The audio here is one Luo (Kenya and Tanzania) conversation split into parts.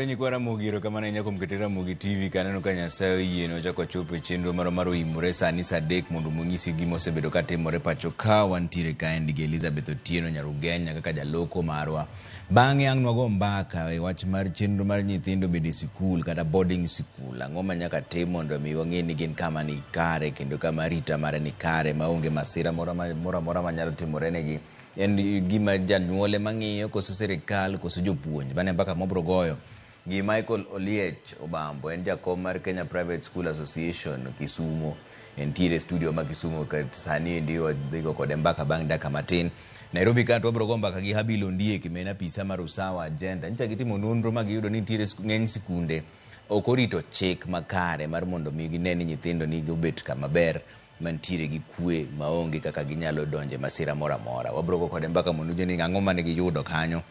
Oyawore nyikwa Ramogi, erokamano ahinya kuom keto Ramogi TV kaneno ka Nyasaye oyie nochako wachopo e chenro marwa mar oimore sani saa adek mondo wanyisi gima osebedo ka timore pacho ka wantiere kaendi gi Elizabeth Otieno Nyarugenya kaka jaloko marwa. Bang'e ang' nwago mbaka e wach mar chenro mar nyithindo bedo e sikul kata boarding school. Ang'o ma nyaka tim mondo mi wang'e ni gin kama ni kare kendo kama arita mare ni kare maonge masira moro amora manyalo timore negi. En gima janyuol ema ng'iyo koso sirikal koso jopuonj? Mano e mbaka mwabro goyo gi Michael Oliech Obambo, en jakom mar Kenya Private School Association Kisumo. Entiere e studio ma Kisumo ka sani endi wadhigo kode mbaka bang' dakika matin. Nairobi ka to wabro go mbaka gi Habil Ondiek ma en apisa mar Usawa Agenda. Nyicha gitimo nonro ma giyudo ni nitiere ng'eny sikunde ok orito chik makare mar mondo mi gine ni nyithindo nigi obet kama ber mantiere gi kwe maonge kaka ginyalo donje masira moro amora. Wabro go kode mbaka mondo winjo ni ang'o mane giyudo kanyo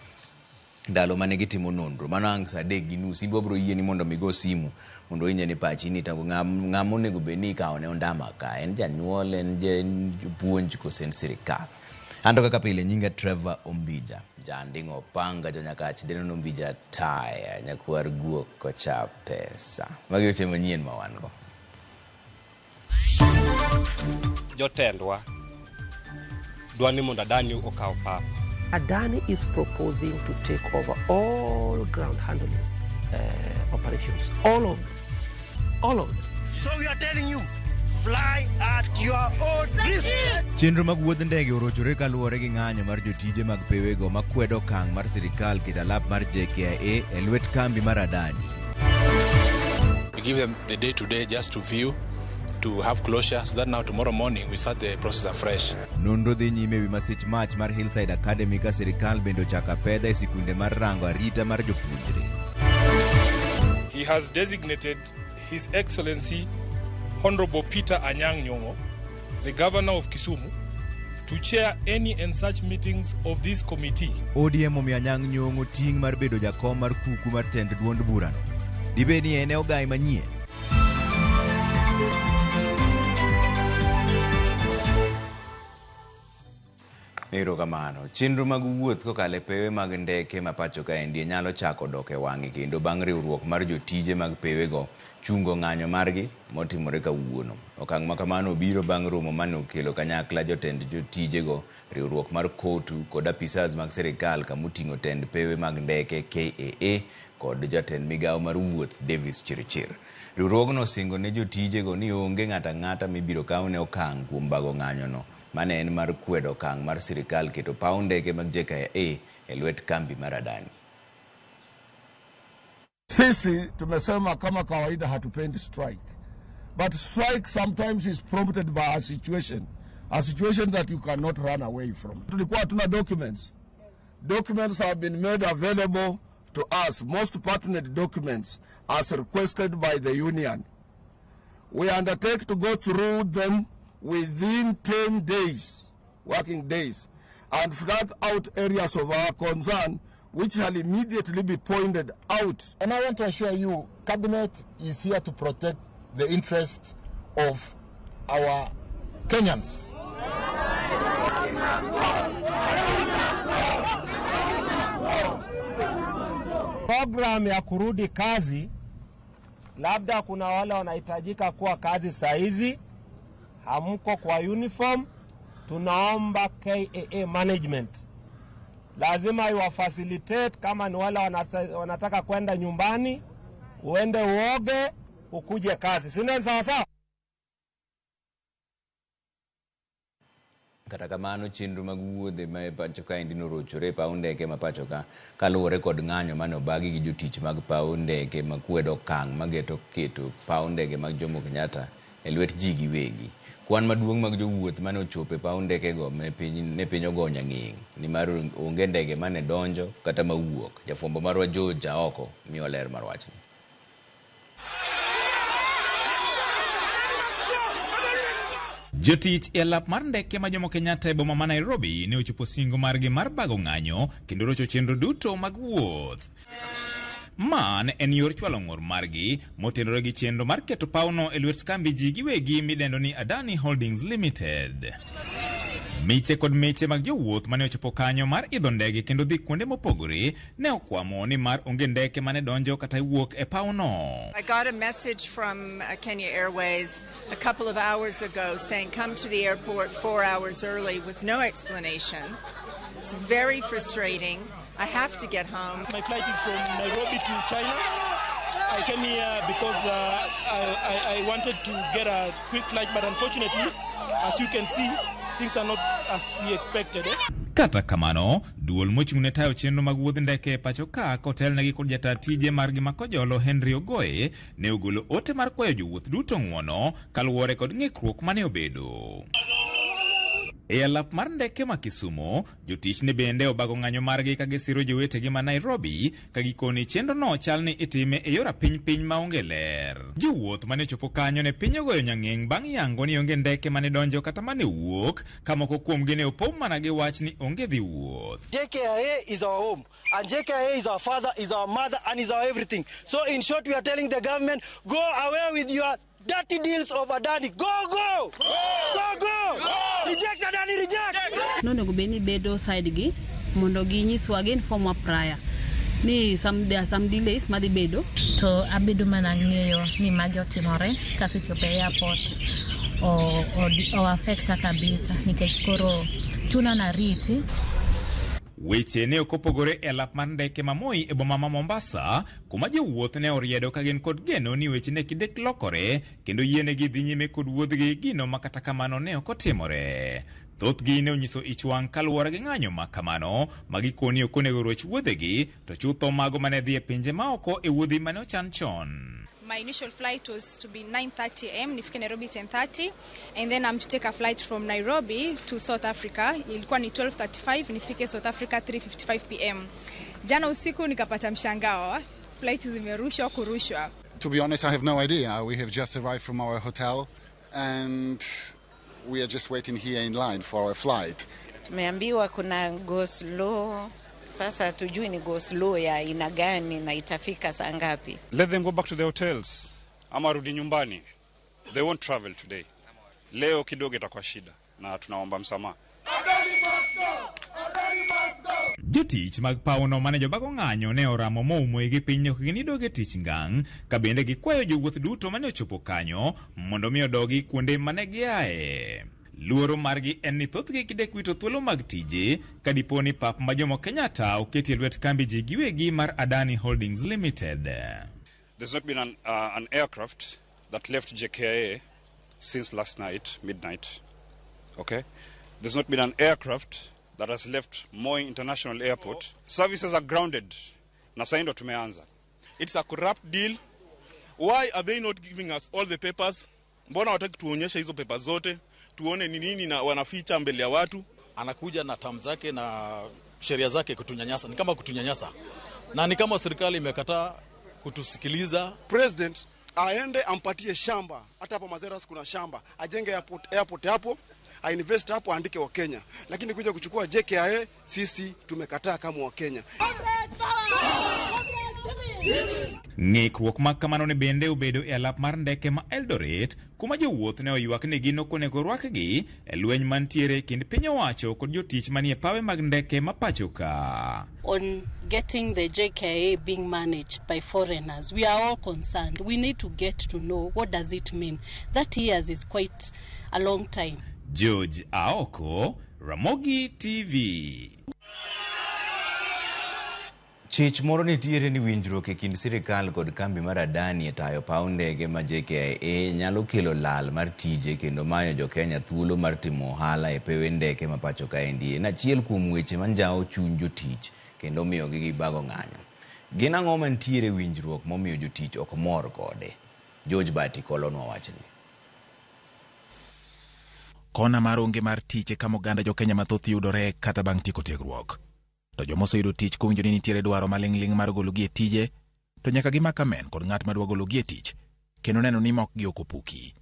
ndalo mane gitimo nonro. Mano ang' saa 3:30. Imbe wabro yieni mondo mi go simu mondo winje ni pachi ni to ng'ama onego bed ni ikawo ne ondama ka en janyuol, en japuonj kose en sirikal. Anto kaka pile nyinga Trevor Ombija, janding'o opanga jonyakach deno Ombija taya nyakwar guok kocha pesa. Magi weche manyien ma wan go. Jotendwa dwa ni mondo Adani okaw pap. Adani is proposing to take over all ground handling operations, all of them, all of them. So we are telling you, fly at your own risk. Chenro mag wuodh ndege orochore kaluwore gi ng'anyo mar jotije mag pewego makwedo okang' mar sirikal keto alap mar JKIA e lwet kambi mar Adani. We give them the day today just to view, to have closure, so that now tomorrow morning we start the process afresh. Nonro dhi nyime ewi masich mach mar Hillside Academy ka sirikal bende ochako apedha e sikunde mar rango arita mar jopuonjre. He has designated His Excellency Honorable Peter Anyang' Nyong'o, the Governor of Kisumu, to chair any and such meetings of this committee. ODM omiyo Anyang' Nyong'o ting' mar bedo jakom mar kuku mar tend duond burano. Dibed ni en e ogai manyien? Erokamano. Chenro mag wuoth kokalo e pewe mag ndeke ma pacho kaendi nyalo chako dok e wang'e kendo bang' riwruok mar jotije mag pewego chungo ng'anyo margi motimore kawuono. Okang' ma kamano obiro bang' romo mane okelo kanyakla jotend jotijego, riwruok mar KOTU kod apisas mag sirikal kamoting'o tend pewe mag ndeke KAA kod jatend migawo mar wuoth Davis Chirchir. Riwruogno osingo ne jotijego ni onge ng'ato ang'ata mibiro kawne okang' kuom bago ng'anyono mane en mar kwedo okang' mar sirikal keto paw ndeke mag JKIA e lwet kambi mar Adani. Sisi tumesema kama kawaida hatupendi strike. But strike sometimes is prompted by a situation. A situation that you cannot run away from. Tulikuwa hatuna documents. Documents have been made available to us, most pertinent documents as requested by the union. We undertake to go through them within 10 days, working days, and flag out areas of our concern which shall immediately be pointed out. And I want to assure you, Cabinet is here to protect the interest of our Kenyans. Program ya kurudi kazi, labda kuna wale wanahitajika kuwa kazi saa hizi, hamko kwa uniform, tunaomba KAA management lazima iwafacilitate. Kama ni wale wanataka kwenda nyumbani, uende uoge, ukuje kazi, si ndio? Sawa sawa. Kata kamano chenro mag wuodhe ma e pacho kaendi norochore e paw ndeke ma pacho ka kaluwore kod ng'anyo mane obagi gi jotich mag paw ndeke makwedo okang' mageto keto paw ndeke mag Jomo Kenyatta e lwet ji giwegi. Kwan maduong' mag jowuoth mane ochopo e paw ndekego ne piny ogo nyang'eng' nimar onge ndege mane donjo kata mawuok. Jafwambo marwa George Aoko miyo ler mar wachni. Jotich e alap mar ndeke ma Jomo Kenyatta e boma ma Nairobi ne ochopo singo margi mar bago ng'anyo kendo rocho chenro duto mag wuoth. Ma ne en yor chwalo ng'ur margi motenore gi chenro mar keto pawno e lwet kambi ji giwegi midendo ni Adani Holdings Limited. Miche kod miche mag jowuoth mane ochopo kanyo mar idho ndege kendo dhi kuonde mopogore ne okwamo ni mar onge ndeke mane donjo kata wuok e pawno. I got a message from Kenya Airways a couple of hours ago saying come to the airport 4 hours early with no explanation. It's very frustrating. I have to get home. My flight is from Nairobi to China. I came here because I wanted to get a quick flight, but unfortunately, as you can see, things are not as we expected. Kata kamano, duol mochung' ne tayo chenro mag wuodh ndeke e pacho ka kotelnegi kod jata tije margi ma Kojolo Henry Ogoye ne ogolo ote mar kwayo jowuoth duto ng'uono kaluwore kod ng'ikruok mane obedo. E alap mar ndeke ma Kisumu, jotich ne bende obago ng'anyo margi ka gisiro jowetegi ma Nairobi ka gikoni chenrono chal ni itime e yor apiny piny maonge ler. Jowuoth mane ochopo kanyo ne piny ogoyo nyang'eng' bang' yango ni onge ndeke mane donjo kata mane wuok, ka moko kuomgi ne opong' mana gi wach ni onge dhi wuoth. JKIA is our home, and JKIA is our father, is our mother, and is our everything. So in short, we are telling the government, go away with your dirty deals of Adani. Go, go! Go, go! Reject Adani, reject! Nonego bed ni bedo side gi mondo ginyiswa gi inform wa prior ni there are some delays madhi bedo. To abedo mana ng'eyo ni magi otimore kasechopo e airport o affecta kabisa nikech koro chuna nariti. Weche ne ok opogore e alap mar ndeke ma Moi e boma ma Mombasa, kuma jowuoth ne oriedo ka gin kod geno ni weche ne kidek lokore kendo yienegi dhi nyime kod wuodhgi, gino ma kata kamano ne ok otimore. Thothgi ne onyiso ich wang' kaluwore gi ng'anyo ma kamano ma gikoni ok onego roch wuodhegi, to chutho mago mane dhi e pinje maoko e wuodhi mane ochan chon. My initial flight was to be 9:30 a.m., nifike Nairobi 10:30, and then I'm to take a flight from Nairobi to South Africa. Ilikuwa ni 12:35, nifike South Africa 3:55 p.m. Jana usiku nikapata mshangao, flight zimerushwa kurushwa. To be honest, I have no idea. We have just arrived from our hotel and we are just waiting here in line for our flight. Tumeambiwa kuna go slow. Sasa tujui ni go slow ya aina gani na itafika saa ngapi. Let them go back to the hotels ama rudi nyumbani. They won't travel today. Leo kidogo itakuwa shida na tunaomba msamaha. Jotich mag pawno mane jobago ng'anyo ne oramo moumo igi piny ok ginidog e tich ngang' ka bende gikwayo jowuoth duto mane ochopo kanyo mondo mi odogi kuonde mane giaye. Luoro margi en ni thothgi kidek wito thuolo mag tije ka dipo ni pap ma Jomo Kenyatta oketi e lwet kambi ji giwegi mar Adani Holdings Limited. There's not been an aircraft that left JKIA since last night, midnight. Okay? There's not been an aircraft that has left Moi International Airport. Services are grounded. Na sasa ndo tumeanza. It's a corrupt deal. Why are they not giving us all the papers? Mbona wataki tuonyeshe hizo papers zote? Tuone ni nini na wanaficha mbele ya watu. Anakuja na terms zake na sheria zake kutunyanyasa, ni kama kutunyanyasa, na ni kama serikali imekataa kutusikiliza. President aende ampatie shamba, hata hapa Mazeras kuna shamba, ajenge airport, airport hapo, ainvest hapo, aandike Wakenya. Lakini kuja kuchukua JKIA, sisi tumekataa kama Wakenya. Ng'ikruok ma kamano ne bende obedo e alap mar ndeke ma Eldoret kuma jowuoth ne oywak ni gin ok onego rwakgi e lweny mantiere e kind piny owacho kod jotich manie pawe mag ndeke ma pacho ka. On getting the JKIA being managed by foreigners, we are all concerned. We need to get to know what does it mean. 30 years is quite a long time. George Aoko, Ramogi TV. Chich moro nitiere ni winjruok e kind sirikal kod kambi mar Adani e tayo paw ndege ma JKIA nyalo kelo lal mar tije kendo mayo jokenya thuolo mar timo ohala e pewe ndeke ma pacho kaendi. En achiel kuom weche manjawo chuny jotich kendo miyogi gibago ng'anyo. Gin ang'o mantiere e winjruok momiyo jotich ok mor kode? George Bati kolonwa wachni. Kona mar onge mar tich e kama oganda jokenya mathoth yudore kata bang' tieko tiegruok. To joma oseyudo tich kowinjo ni nitiere dwaro maling'ling' mar gologi e tije, to nyaka gimak amen kod ng'at madwa gologi e tich, kendo neno ni mokgi ok opuki.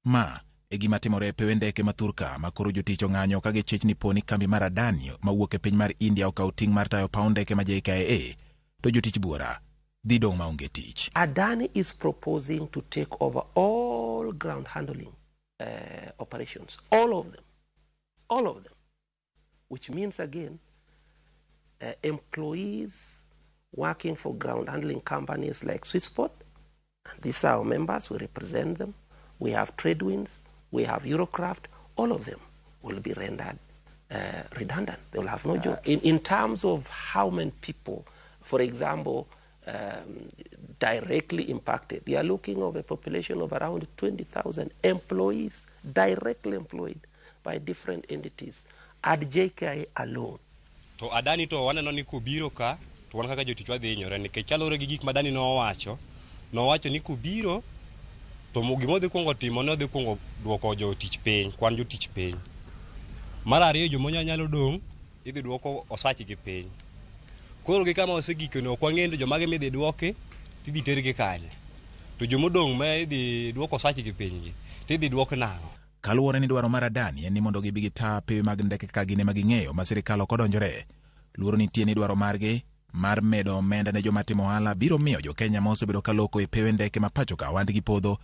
Ma e gima timore e pewe ndeke ma thurka ma koro jotich ong'anyo ka gichich ni po ni kambi mar Adani mawuok e piny mar India okawo ting' mar tayo paw ndeke ma JKIA, to jotich buora dhi dong' maonge tich. Adani is proposing to take over all ground handling operations, all of them, all of them. Which means again, employees working for ground handling companies like Swissport, and these are our members, we represent them. We have Tradewinds, we have Eurocraft, all of them will be rendered redundant. They will have no job. In terms of how many people, for example, directly impacted, we are looking of a population of around 20,000 employees directly employed by different entities at JKIA alone. To Adani to waneno ni kubiro ka to wan kaka jotich wadhi hinyore nikech chalore gi gik ma Adani nowacho. Nowacho ni kubiro to gima odhi kuongo timo ne odhi kuongo duoko jotich piny, kwan jotich piny. Mar ariyo joma nyalo dong' idhi duoko osachgi piny. Koro gi kama osegikeno ok wang'eyo ni jomage midhi duoki tidhi tergi kanye. To jomodong' ma idhi duoko osachgi piny gi tidhi duok nang'o? Kaluwore ni dwaro mar Adani en ni mondo gibi gitaa pewe mag ndeke kaka gin ema ging'eyo ma sirikal ok odonjore. Luoro nitie ni dwaro margi mar medo omenda ne joma timo ohala biro miyo jo-Kenya ma osebedo ka loko e pewe ndeke ma pacho ka ohandgi podho,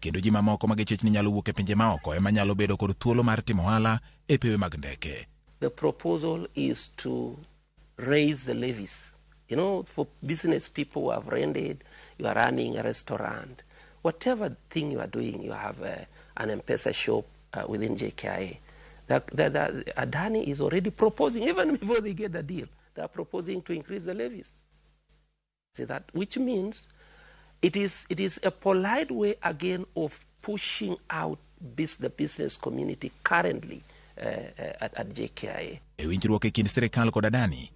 kendo ji mamoko ma gichich ni nyalo wuok e pinje maoko ema nyalo bedo kod thuolo mar timo ohala e pewe mag ndeke. The proposal is to raise the levies. You know, for business people who have rented, you are running a restaurant, whatever thing you are doing, you have an M-Pesa shop within JKIA. Adani is already proposing, even before they get the deal, they are proposing to increase the levies. See that? Which means it is a polite way again of pushing out the business community currently at JKIA. E winjruok e kind sirikal kod Adani,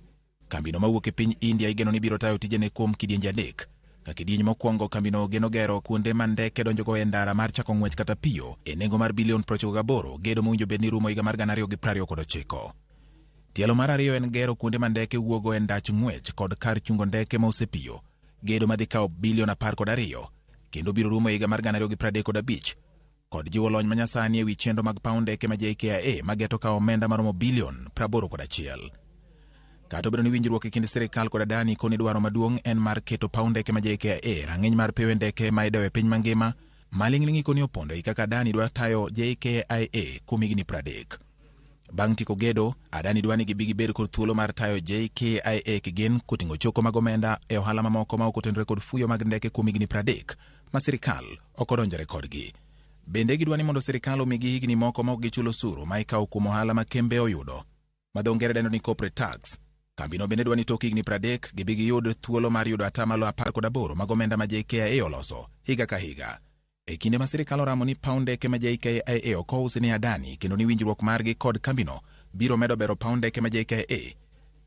kambino mawuok e piny India igeno ni biro tayo tijene kuom kidienje adek. Ka kidieny mokwongo kambino geno gero kuonde ma ndeke donjogo e ndara mar chako ng'wech kata piyo e nengo mar bilion 98, gedo mowinjo bed ni rumo higa mar 2029. Tielo mar ariyo en gero kuonde ma ndeke wuogo e ndach ng'wech kod kar chungo ndeke ma osepiyo, gedo madhi kawo bilion 12 kendo biro rumo higa mar 2035, kod jiwo lony manyasani ewi chenro mag paw ndeke ma JKIA mageto kawo omenda maromo bilion 81. Kata obedo ni winjruok e kind sirikal kod Adani koni dwaro maduong' en mar keto paw ndeke ma JKIA rang'iny mar pewe ndeke ma idewo e piny mangima, maling'ling' koni opondo e kaka Adani dwa tayo JKIA kuom higni 30. Bang' tieko gedo, Adani dwa ni gibi gibed kod thuolo mar tayo JKIA kigin koting'o choko mag omenda e ohala mamoko ma ok otenore kod fuyo mag ndeke kuom higni 30 ma sirikal ok odonjore kodgi. Bende gidwa ni mondo sirikal omigi higni moko ma ok gichulo osuru ma ikawo kuom ohala ma kembe oyudo, ma dho ngere dendo ni corporate tax. Kambino bende dwa ni tok higni 30 gibi giyud thuolo mar yudo 18% mag omenda ma JKIA oloso higa ka higa. E kinde ma sirikal oramo ni paw ndeke ma JKIA ok ousi ne Adani kendo ni winjruok margi kod kambino biro medo bero paw ndeke ma JKIA,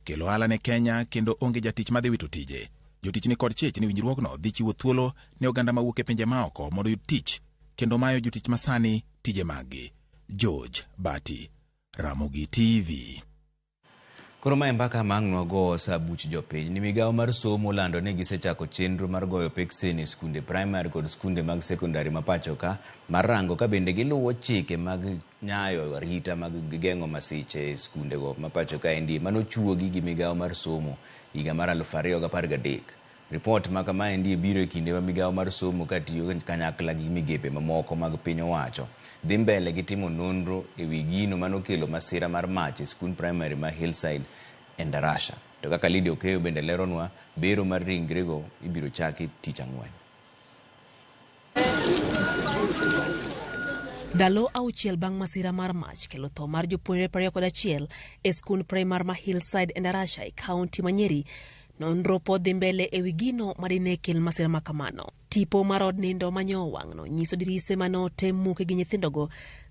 kelo ohala ne Kenya kendo onge jatich madhi wito tije. Jotich ni kod chich ni winjruokno dhi chiwo thuolo ne oganda mawuok e pinje maoko mondo oyud tich kendo mayo jotich masani tije maggi. George Bati, Ramogi TV. Koro mae mbaka ma ang' nwago sa buch jopiny ni migawo mar somo olando ni gisechako chenro mar goyo peksen e skunde primary kod skunde mag sekondari ma pacho ka mar rango ka bende giluwo chike mag nyayo arita mag geng'o masiche e skundego ma pacho ka endi manochuogi gi migawo mar somo higa mar 2013. Ripot ma kama endi biro e kinde ma migawo mar somo katiyo kanyakla gi migepe mamoko mag piny owacho dhi mbele gi timo nonro e wi gino manokelo masira mar mach e skund primary ma Hillside e Ndarasha. To kaka Lydia Okeyo bende leronwa, bero mar ringrego ibiro chaki tich ang'wen. Ndalo 6 bang' masira mar mach kelo tho mar jopuonjre 21 e skund primar ma Hillside e Ndarasha e kaunti ma Nyeri, nonro pod dhi mbele ewi gino madine kel masira ma kamano. Tipo mar od nindo manyo owang'no nyiso dirise mane otem muki gi nyithindogo,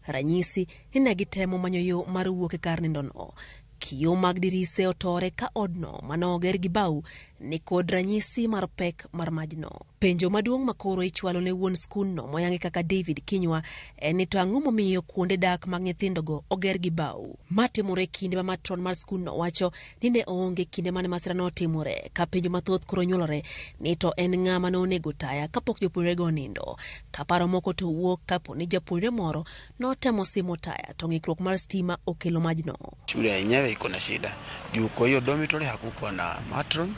ranyisi ni ne gitemo manyo yo mar wuok e kar nindono. Kiyo mag dirise otore ka odno mane oger gi bao ni kod ranyisi mar pek mar majno. Penjo maduong' makoro ichwalo ne wuon skundno moyangi kaka David Kinyua en ni to ang'o momiyo kuonde dak mag nyithindogo oger gi bao. Matimore kinde ma matron mar skundno wacho ni ne oonge kinde mane masira notimore, ka penjo mathoth koro nyuolore ni to en ng'a mane onego taya kapok jopuonjrego onindo. Ka paro moko to wuok kapo ni japuonjre moro notemo simo taya to ng'ikruok mar stima okelo majno. Shule yenyewe iko na shida juu kwa hiyo dormitory hakukuwa na matron,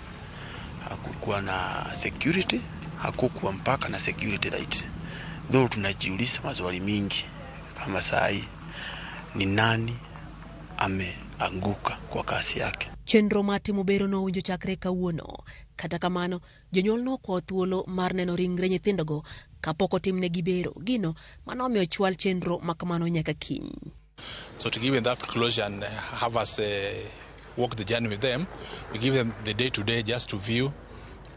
hakukuwa na security, hakukuwa mpaka na security light. Though tunajiuliza maswali mingi kama saa hii ni nani anguka kwa kasi yake. Chenro mar timo bero nowinjo chakre kawuono. Kata kamano, jonyuol nokwayo thuolo mar neno ringre nyithindogo kapok otimnegi bero, gino manomiyo chwal chenro makamano nyaka kiny. So to give them that closure and have us walk the journey with them, we give them the day today just to view,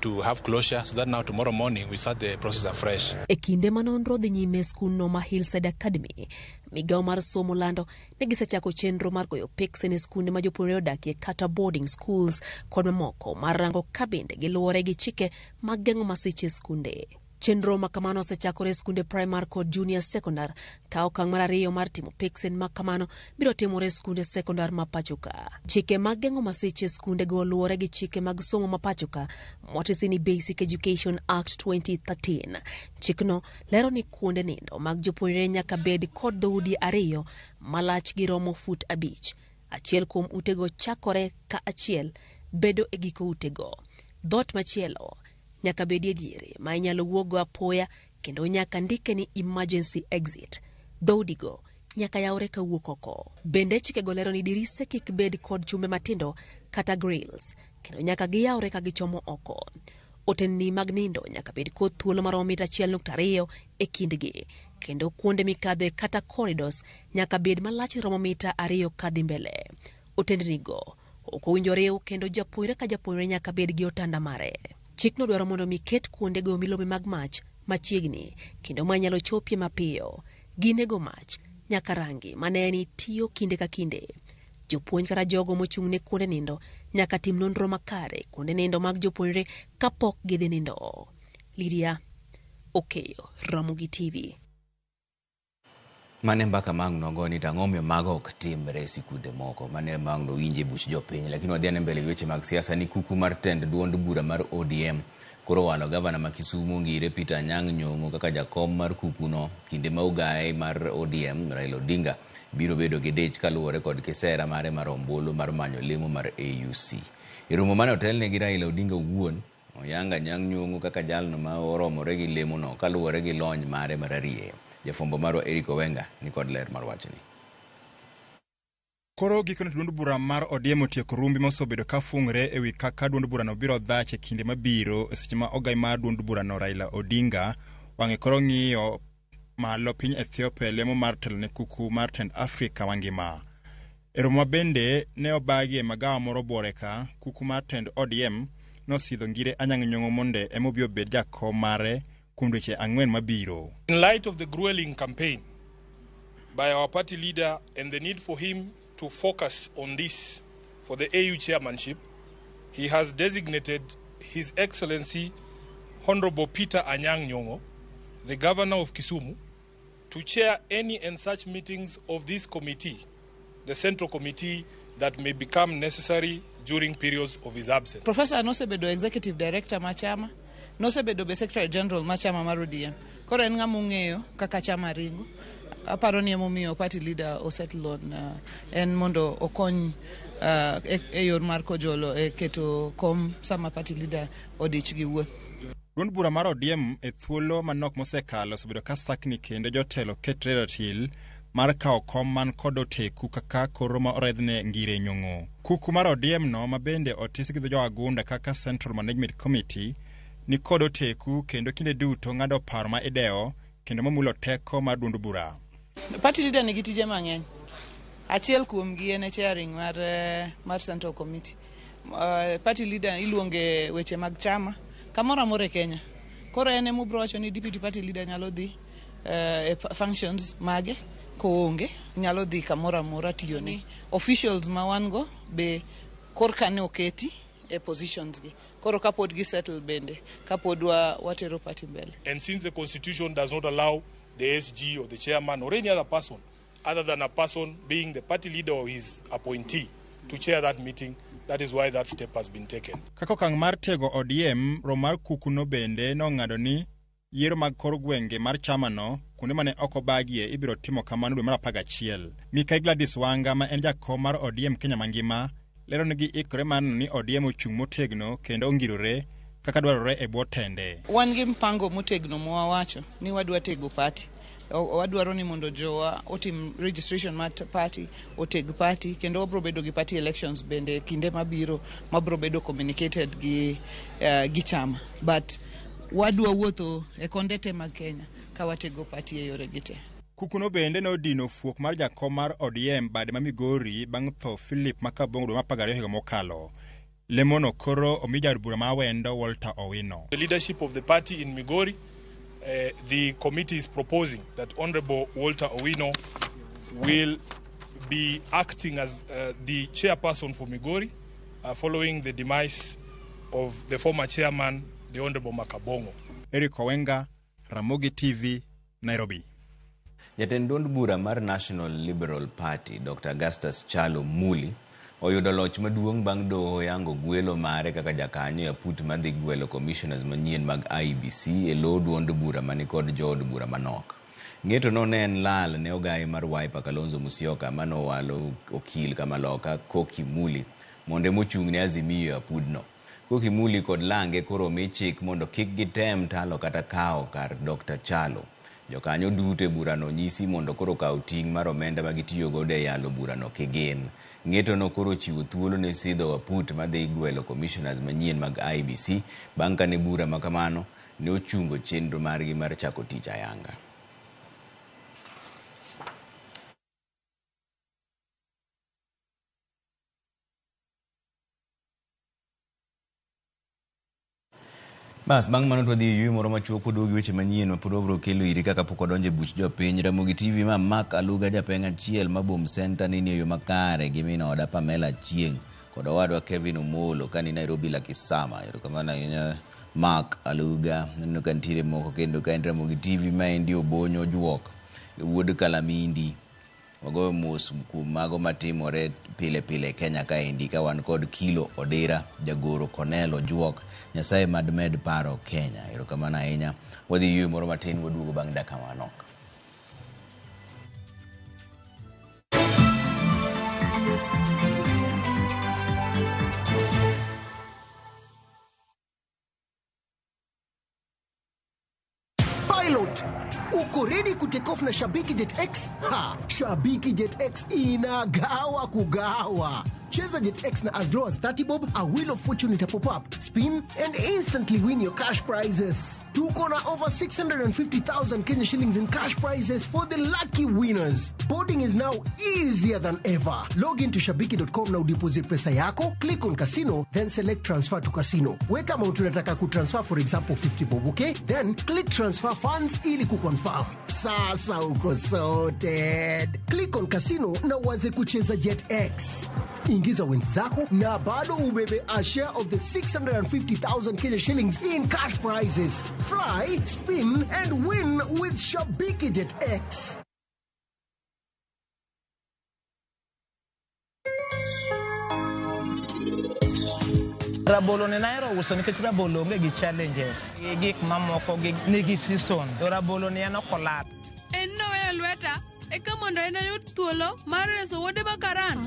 to have closure, so that now tomorrow morning we start the process afresh. E kinde ma nonro dhi nyime e skundno ma Hillside Academy, migawo mar somo lando ni gisechako chenro mar goyo peksen e skunde ma jopuonjre odakie kata boarding schools kod mamoko mar rango ka bende giluwore gi chike mag geng'o masiche e skunde. Chenro ma kamano osechakore e skunde primar kod junior secondar, ka okang' mar ariyo mar timo peksen ma kamano biro timore e skunde sekondar ma pachoka. Chike mag geng'o masiche e skundego luwore gi chike mag somo ma pachoka motisi ni Basic Education Act 2013. Chikno lero ni kuonde nindo mag jopuonjre nyaka bed kod dhoudi ariyo ma lachgi romo fut 5. Achiel kuom utego chakore ka achiel bedo e giko utego. Dhoot machielo nyaka bedie diere ma inyalo wuoggo apoya kendo nyaka ndike ni emergency exit. Dhoudigo nyaka yawre kawuok oko. Bende chikego lero ni dirise kik bed kod chumbe matindo kata grills kendo nyaka giyawre ka gichomo oko. Otendni mag nindo nyaka bed kod thuolo maromo mita 1.2 e kindgi kendo kuonde mikadhe kata corridors nyaka bed malach romo mita 2 kadhi mbele. Otendnigo ok owinjo riw kendo japuonjre ka japuonjre nyaka bed gi otanda mare. Chikno dwaro mondo mi ket kuonde goyo milome mag mach machiegni kendo ma nyalo chopie mapiyo. Ginego mach nyaka rangi maneni tiyo kinde ka kinde. Jopuonj kata jogo mochung' ne kuonde nindo nyaka tim nonro makare kuonde nindo mag jopuonjre kapok gidhi nindo. Lydia Okeyo, Ramogi TV. Mane mbaka ma ang' nogo ni to ang'o momiyo mago ok timre e sikunde moko. Mane ma ang' nowinje e buch jopiny. Lakini wadhi ane mbele gi weche mag siasa ni kuku mar tend duond bura mar ODM koro owalo gavana ma Kisumu Ngire Peter Anyang' Nyong'o kaka jakom mar kuku no kinde ma ogaye mar ODM Raila Odinga biro bedo gi dich kaluwore kod kisera mare mar ombulu mar manyo lemo mar AUC. E romo mane otelne gi Raila Odinga owuon, oyang Anyang' Nyong'o kaka jalno ma oromore gi lemono kaluwore gi lony mare mararieya. Jafwambo marwa Eric Owenga ni kod ler mar wachni. Koro gikone to duond bura mar ODM otieko rumbi mosebedo ka fungre ewi kaka duond burano biro dhach e kinde mabiro e seche ma ogai mar duond burano Raila Odinga wang'e koro ng'iyo malo piny Ethiopia e lemo mar telo ne kuku mar tend Afrika mangima. E romo ma bende ne obagi e magawa moro buore ka, kuku mar tend ODM nosidho Ngire Anyang' Nyong'o monde ema obi obed jakom mare kuom dweche 4 mabiro. In light of the grueling campaign by our party leader and the need for him to focus on this for the AU chairmanship, he has designated His Excellency Honorable Peter Anyang' Nyong'o, the governor of Kisumu, to chair any and such meetings of this committee, the Central Committee, that may become necessary during periods of his absence. Professor nosebedo executive director ma chama, nosebedo be secretary general ma chama mar ODM. Koro en ng'ama ong'eyo kaka chama ringo. Aparo ni emomiyo party leader osettle on en mondo okony e yor mar kojolo e keto kom sama party leader odich gi wuoth. Duond bura mar ODM e thuolo manok mosekalo osebedo ka sakni kendo jotelo ketre ratil mar kawo kom man kod oteku kaka koro ma oredhne Ngire Nyong'o. Kuku mar ODM no ma bende otis gi dho jowagunda kaka Central Management Committee ni kod oteku kendo kinde duto ng'ado paro ma idewo kendo mamulo teko mar duond bura. Party leader nigi tije mang'eny. Achiel kuomgi en chairing mar Central Committee. Party leader iluonge weche mag chama kamoro amora e Kenya. Koro en ema obiro wacho ni deputy party leader nyalo dhi e functions mage koonge, nyalo dhi kamoro amora tiyone. Officials ma wan go be korka ne oketi e positions gi. Koro kapod gi settle bende, kapod watero party mbele. And since the constitution does not allow the SG or the chairman or any other person other than a person being the party leader or his appointee to chair that meeting, that is why that step has been taken. Kaka okang' mar tego ODM, romo mar kuku no bende nong'ado ni yiero mag kor gwenge mar chamano kuonde mane ok obagie ibiro timo kamano dwe mar 11. Mikai Gladys Wanga ma en jakom mar ODM Kenya mangima lero ni giikore mar neno ni ODM ochung' motegno kendo ongirore kaka dwarore e bwo tende. Wan gi mpango motegno mwawacho ni wadwa tego party. Wadwaro ni mondo jowa otim registration mar party, oteg party, kendo wabro bedo gi party elections bende kinde mabiro mabro bedo communicated gi chama. But wadwa wuotho e konde te mag Kenya ka watego party e yore gi te. Kukuno bende nodino fuok mar jakom mar ODM bade ma Migori bang' tho Philip Makabongo dwe mar 12 higa mokalo. Lemono koro omi jaod bura ma Awendo Walter Owino. The leadership of the party in Migori, the committee is proposing that Honorable Walter Owino will be acting as the chairperson for Migori following the demise of the former chairman, the Honorable Makabongo. Eric Owenga, Ramogi TV, Nairobi. Jatend duond bura mar National Liberal Party, Dr. Augustus Chalo Muli, oyudo loch maduong' bang' doho yango gwelo mare kaka jakanyo e aput madhi gwelo commissioners manyien mag IEBC e lo duond bura manikod jood bura manok. Ng'eto no ne en lal ne ogaye mar Wiper Kalonzo Musyoka manowalo okil kamaloka Koki Muli mondo emochung' ne Azimio e apudno. Koki Muli kod lange koro omi chik mondo kik gitem talo kata kawo kar Dr. Chalo. Jokanyo duto e burano nyisi mondo koro kaw ting' mar omenda ma gitiyo godo e yalo burano kigin. Ng'eto no koro chiwo thuolo ne sidho aput madhi gwelo commissioners manyien mag IEBC bang' kane bura ma kamano ne ochungo chenro margi mar chako tich ayanga. Bas, bang' mano to wadhi e yueyo moro machuok waduogo gi weche manyien ma pod wabiro kelo iri kaka pok wadonjo e buch jopiny. Ramogi TV ma Mark Aluga japeng' achiel ma Bom Center nini e yo makare gi min oda Pamela Achieng' kod owadwa Kevin Omolo kani Nairobi Lakisama. Erokamano ahinya Mark Aluga. Aneno ka nitiere moko kendo ka en Ramogi TV ma endi Obonyo Juok wuod Kalamindi. Wagoyo mos kuom mago matimore pile pile Kenya kaendi ka wan kod Kilo Odira, Jagoro Cornel Ojuok. Nyasaye mad med paro Kenya. Erokamano ahinya. Wadhi yueyo moro matin waduogo bang' dakika manok. Pilot, uko ready kutake off na Shabiki Jet X? Ha, Shabiki Jet X inagawa kugawa. Cheza Jet X na as low as 30 bob, a wheel of fortune ita pop up, spin and instantly win your cash prizes. Tuko na over 650,000 Kenya shillings in cash prizes for the lucky winners. Boarding is now easier than ever. Log into shabiki.com na udeposit pesa yako, click on casino, then select transfer to casino. Weka amount unataka kutransfer, for example 50 bob, okay? Then click transfer funds ili kuconfirm. Sasa uko sorted. Click on casino na uanze kucheza Jet X. Ingiza wenzako na bado ubebe a share of the 650,000 Kenya shillings in cash prizes. Fly, spin and win with Shabiki Jet X. Rabolo ne nahero uso nikech rabolo onge gi challenges gi gik mamoko gi nigi season to rabolo ni en ok olal. En noweyo lweta eka mondo en oyud thuolo mar reso wuode ma Karan.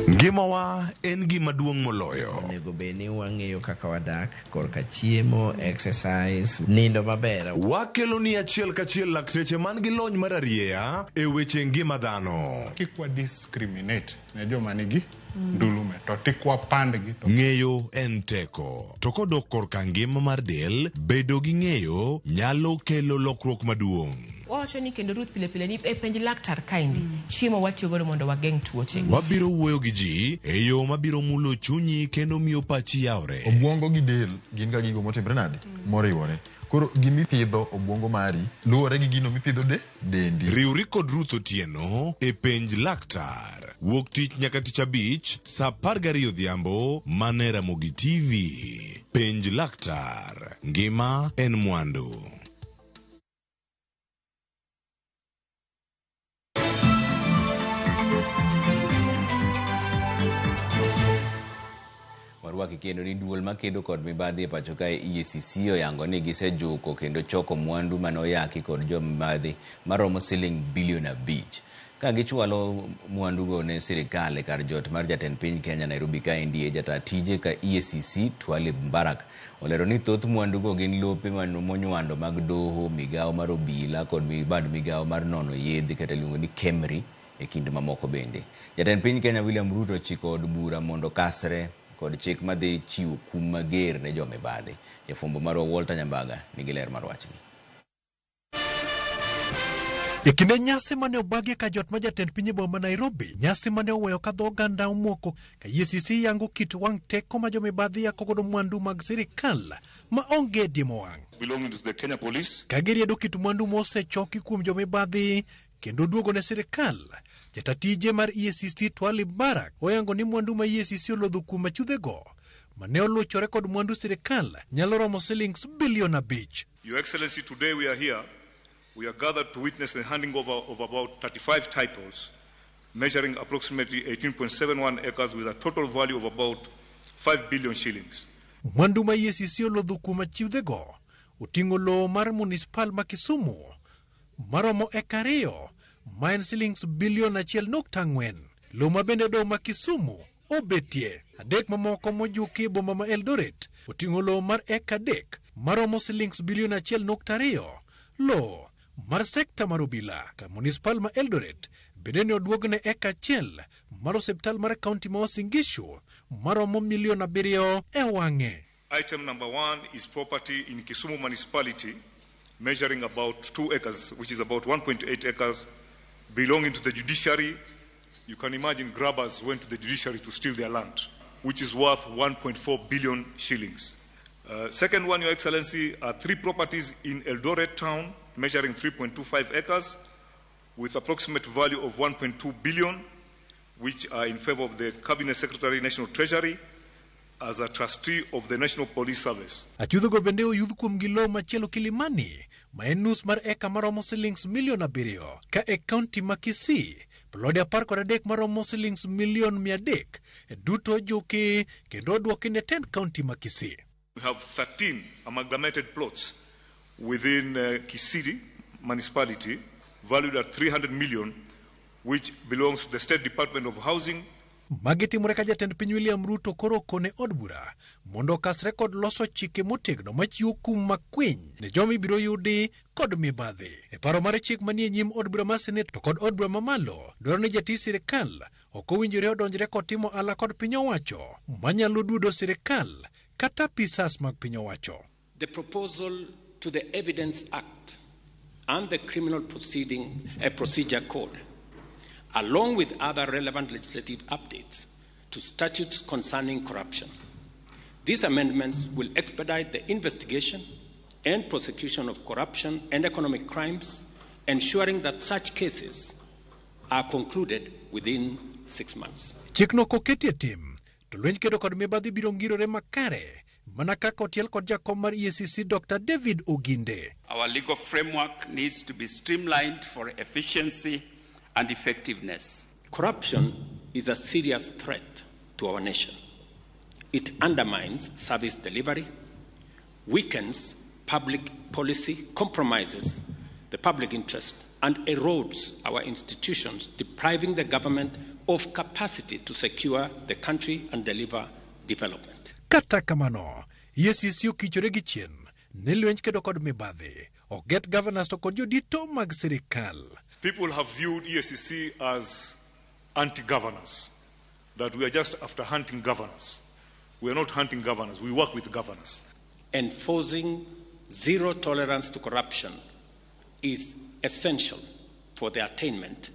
Ngimawa en gima duong' moloyo. Onego bed ni wang'eyo kaka wadak korka chiemo, exercise, nindo maber. Wakelo ni achiel kachiel lakteche man gi lony mar arieya e weche ngima dhano. Kik wa discriminate ne joma nigi ndulume to tik wapandgi. Ng'eyo en teko. To kodok korka ngima mar del, bedo gi ng'eyo nyalo kelo lokruok maduong'. Wawacho ni kendo Ruth pile pile ni e penj laktar kaendi chiemo watiyo godo mondo wageng' tuoche. Wabiro wuoyo gi ji e yo mabiro mulo chunyi kendo miyo pachi yawre. Obwongo gi del gin ga gigo motimre nade? Moriwore. Koro gimipidho obwongo mari luwore gi gino mipidho dendi. Riwri kod Ruth Otieno e penj laktar. Wuok tich nyaka tich abich saa 12 odhiambo mana Ramogi TV. Penj laktar. Ngima en mwandu. rwaki kendo ni duol makedo kod mibadhi e pacho kae EACC oyango ni gisejuko kendo choko mwandu mane oyaki kod jomibadhi maromo siling bilion 5. Ka gichwalo mwandugo ne sirikal e kar jot mar jatend piny Kenya Nairobi kaendi e jataa tije ka EACC Twalib Mbarak olero ni thoth mwandugo gin lope monywando mag doho, migawo mar obila kod bad migawo mar nono yedhe kata iluongo ni KEMRI e kind mamoko bende. Jatend piny Kenya William Ruto ochiko od bura mondo kasre kod chik madhi chiwo kum mager ne jomibadhi. Jafwambo marwa Walter Nyambaga nigi ler mar wachni. E kinde nyasi mane obagi ka jot ma jatend piny e boma ma Nairobi, nyasi mane oweyo ka dho oganda omoko ka EACC yango kit wang' teko ma jomibadhi yako godo mwandu mag sirikal ma onge diemo wang'. Belonging to the Kenya Police. Ka giriedo kit mwandu mosechoki kuom jomibadhi kendo duogo ne sirikal, jata tije mar EACC Twalib Mbarak oyango ni mwandu ma EACC olodho kuom achudhego mane oluchore kod mwandu sirikal nyalo romo silings bilion 5. Your Excellency, today we are here. We are gathered to witness the handing over of about 35 titles, measuring approximately 18.71 acres with a total value of about 5 billion shillings. Mwandu ma EACC olodho kuom achudhego oting'o lowo mar municipal ma Kisumu maromo eka 2 ma en silings bilion 1.4. Lowo ma bende doho ma Kisumu obetie. 3 mamoko mojuki e boma ma Eldoret oting'o lowo mar eka 3 maromo silings bilion 1.2. Lowo mar sekta mar obila ka municipal ma Eldoret bende ne oduogne eka 1 mar osiptal mar kaunti ma Uasin Gishu maromo milion 7 e wang'e. Item number 1 is property in Kisumu municipality measuring about 2 acres, which is about 1.8 acres, belonging to the judiciary. You can imagine grabbers went to the judiciary to steal their land, which is worth 1.4 billion shillings. Second one, Your Excellency, are 3 properties in Eldoret town measuring 3.25 acres with approximate value of 1.2 billion, which are in favor of the Cabinet Secretary, National Treasury, as a trustee of the National Police Service. Achudhogo bende oyudh kuom gi lowo machielo Kilimani, ma en nus mar eka maromo silings milion 7, ka e kaunti ma Kisii, plode 13 maromo silings milion 300 duto ojuki kendo oduoki ne tend kaunti ma Kisii. We have 13 amalgamated plots within Kisii municipality valued at 300 million, which belongs to the State Department of Housing. Magi timore ka jatend piny William Ruto koro okone od bura mondo okasre kod loso chike motegno machiwo kum makwiny ne joma ibiro yudi kod mibadhi. E paro mar chik manie nyim od bura mar Senate to kod od bura mamalo dwaro ni jatij sirikal ok owinjore odonjre kod timo ala kod piny owacho manyalo duodo sirikal kata apisas mag piny owacho. The proposal to the Evidence Act and the Criminal Procedure Code, along with other relevant legislative updates to statutes concerning corruption. These amendments will expedite the investigation and prosecution of corruption and economic crimes, ensuring that such cases are concluded within 6 months. Chikno koketi e tim, to lweny kedo kod mibadhi biro ngirore makare mana kaka otiel kod jakom mar EACC Dr. David Oginde. Our legal framework needs to be streamlined for efficiency and effectiveness. Corruption is a serious threat to our nation. It undermines service delivery, weakens public policy, compromises the public interest, and erodes our institutions, depriving the government of capacity to secure the country and deliver development. Kata kamano, EACC okichore gi chien ne lweny kedo kod mibadhi, ok get governors to kod jodito mag sirikal. People have viewed EACC as anti-governors, that we are just after hunting governors. We are not hunting governors, we work with governors. Enforcing zero tolerance to corruption is essential for the attainment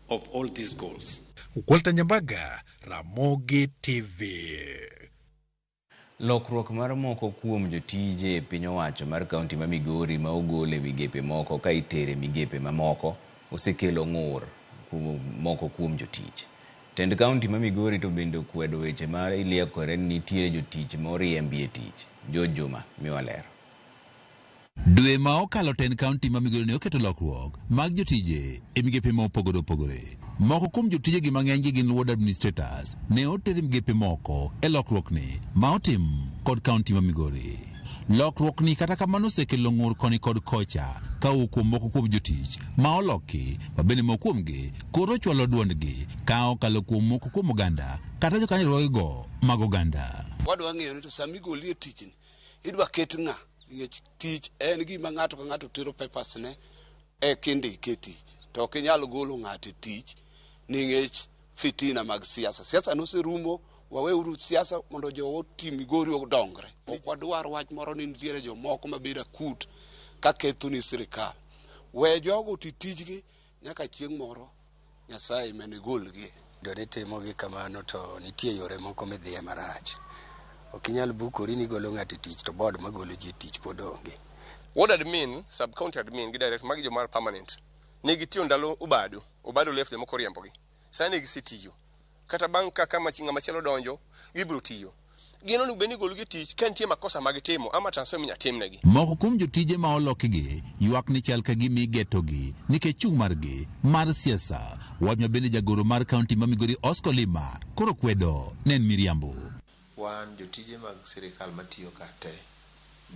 of all these goals. Walter Nyambaga, Ramogi TV. Lokruok mar moko kuom jotije e piny owacho mar kaunti ma Migori ma ogol e migepe moko ka itere migepe mamoko osekelo ng'ur kuom moko kuom jotich. Tend kaunti ma Migori to bende okwedo weche ma iliekore ni nitiere jotich ma oriembi e tich. George Juma miwa ler. Dwe ma okalo tend kaunti ma Migori ne oketo lokruok mag jotije e migepe ma opogore opogore. Moko kuom jotije gi mang'eny gi gin ward administrators ne oter e migepe moko e lokruokni ma otim kod kaunti ma Migori. Lokruokni kata kamano osekelo ng'ur koni kod kocha ka owuok kuom moko kuom jotich ma oloki ma bende moko kuomgi koro chwalo duondgi ka okalo kuom moko kuom oganda kata jokanyo riwruogego mag oganda. Wadwa ng'eyo ni to sama igoli e tijni idwa ket ng'a nikech tich en gima ng'ato ka ng'ato tero papers ne eka indike e tich to ok inyal golo ng'ato e tich nikech fitina mag siasa. Siasa noserumo, waweuru siasa mondo jowa oti Migori odongre. Ok wadwar wach moro ni nitiere jomoko mabedo akut ka ketho ni sirikal. We jogo oti tijgi nyaka chieng' moro Nyasaye mane golgi. Yudo ni timogi kamano to nitie yore moko midhiye marach. Ok inyal bukori ni igolo ng'ato e tich to board magolo ji e tich pod onge. Ward admin, sub county admin gi director magi joma permanent. Ne gitiyo ndalo Obado, Obado left jomoko oriembogi. Sani gisetiyo. Kata bang' ka kama ng'ama chielo donjo, gibiro tiyo. Gin onego bed ni igologi e tich ka nitie makosa ma gitimo ama transfer minya timnegi. Moko kuom jotije ma olokigi ywak ni chal ka gima igetogi nikech chung' margi mar siasa. Wach ma bende jagoro mar kaunti ma Migori Oscar Olima koro kwedo ne en miriambo. Wan jotije mag sirikal matiyo ka te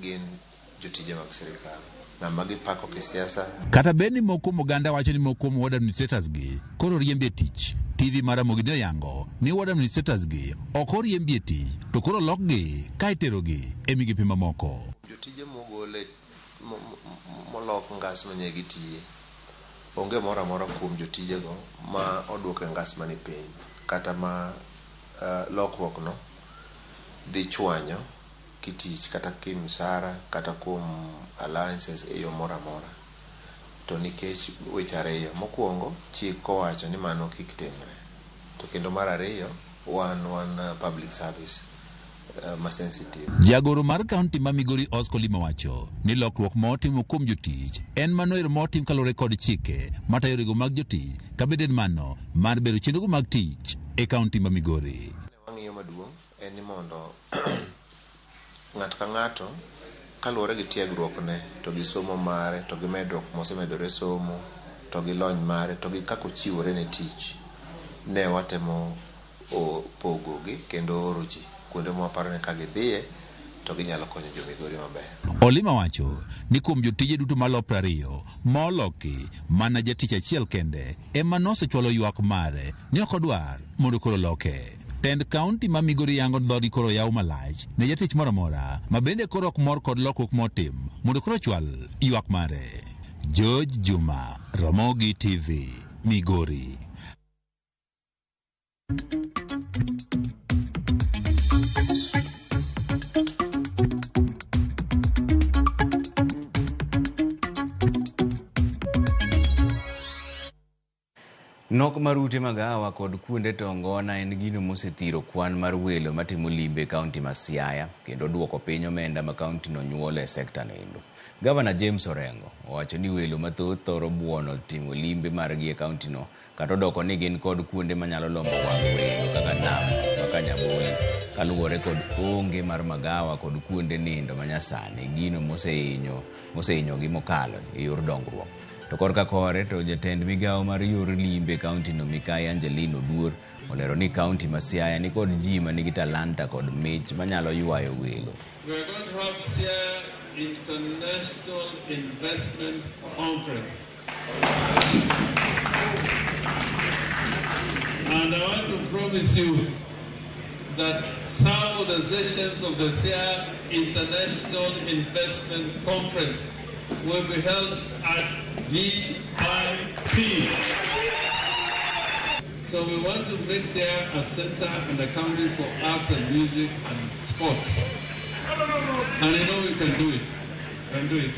gin jotije mag sirikal. Ng'ama gipako kisiasa. Kata bed ni moko kuom oganda wacho ni moko kuom ward administrators gi koro oriembi e tich, TV mar Ramogi ne oyango ni ward administrators gi ok oriembi e tich to koro olokgi ka iterogi e migepe mamoko. Jotije mogol e molok ngas manye gitiye, onge moro amora kuom jotijego ma oduok e ngas mani piny kata ma lokruok no dhi chwanyo kitich kata kimsara kata kuom allowances e yo moro amora. To nikech weche ariyo, mokwongo chik owacho ni mano kik timre, to kendo mar ariyo wan wan public service ma sensitive. Jagoro mar kaunti ma Migori Oscar Olima wacho ni lokruok ma otimo kuom jotich en mano ero ma otim kaluwore kod chike matayo yorego mag jotich kabende en mano mar bero chenrogo mag tich e kaunti ma Migori. Wang'iyo maduong' en ni mondo ng'ato ka ng'ato kaluwore gi tiegruokne to gi somo mare to gi medruok mosemedore somo to gi lony mare to gi kaka ochiwore ne tich ne watemo pogogi kendo oro ji kuonde mwaparo ni ka gidhiye to ginyalo konyo jo Migori maber. Olima wacho ni kuom jotije duto malo 20 ma oloki, mana jatich achiel kende ema nosechwalo ywak mare ni ok odwar mondo koro loke. Tend kaunti ma Migori yango dhogi koro yaw malach ne jatich moro amora ma bende koro ok mor kod lokruok motim mondo koro ochwal ywak mare. George Juma, Ramogi TV, Migori. Nok mar ute magawa kod kuonde to ngona en gino mosethiro kwan mar welo matimo limbe e kaunti ma Siaya kendo duoko piny omenda ma kaunti no nyuolo e sekta no endo. Gavana James Orengo owacho ni welo mathoth thoro buono timo limbe margi e kaunti no kata odoko ni gin kod kuonde manyalo lombo wang' welo kaka nam ma Kanyaboli kaluwore kod onge mar magawa kod kuonde nindo manyasani, gino mosehinyogi mokalo e yor dongruok. To korka kore to jatend migawo mar yor limbe e kaunti no Mikai Angeline Oduor olero ni kaunti ma Siaya ni kod ji manigi talanta kod mich manyalo ywayo welo. We are going to have Siaya International Investment Conference. And I want to promise you that some of the sessions of the Siaya International Investment Conference will be held at VIP. So we want to make Siaya a center and a county for arts and music and sports. And I know we can do it. We can do it.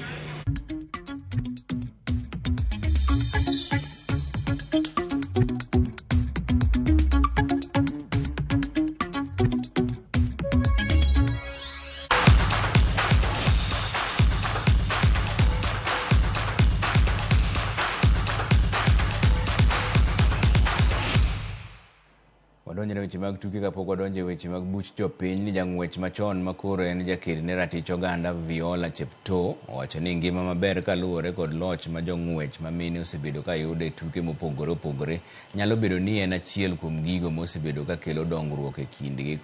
Wadonjre weche mag tuke kapok wadonjo e weche mag buch jopiny ni jang'wech machon ma koro en jaked ne ratich oganda Viola Cheptoo owacho ni ngima maber kaluwore kod loch ma jong'wech ma mine osebedo ka yudo e tuke mopogore opogore nyalo bedo ni en achiel kuom gigo mosebedo ka kelo dongruok e kindgi.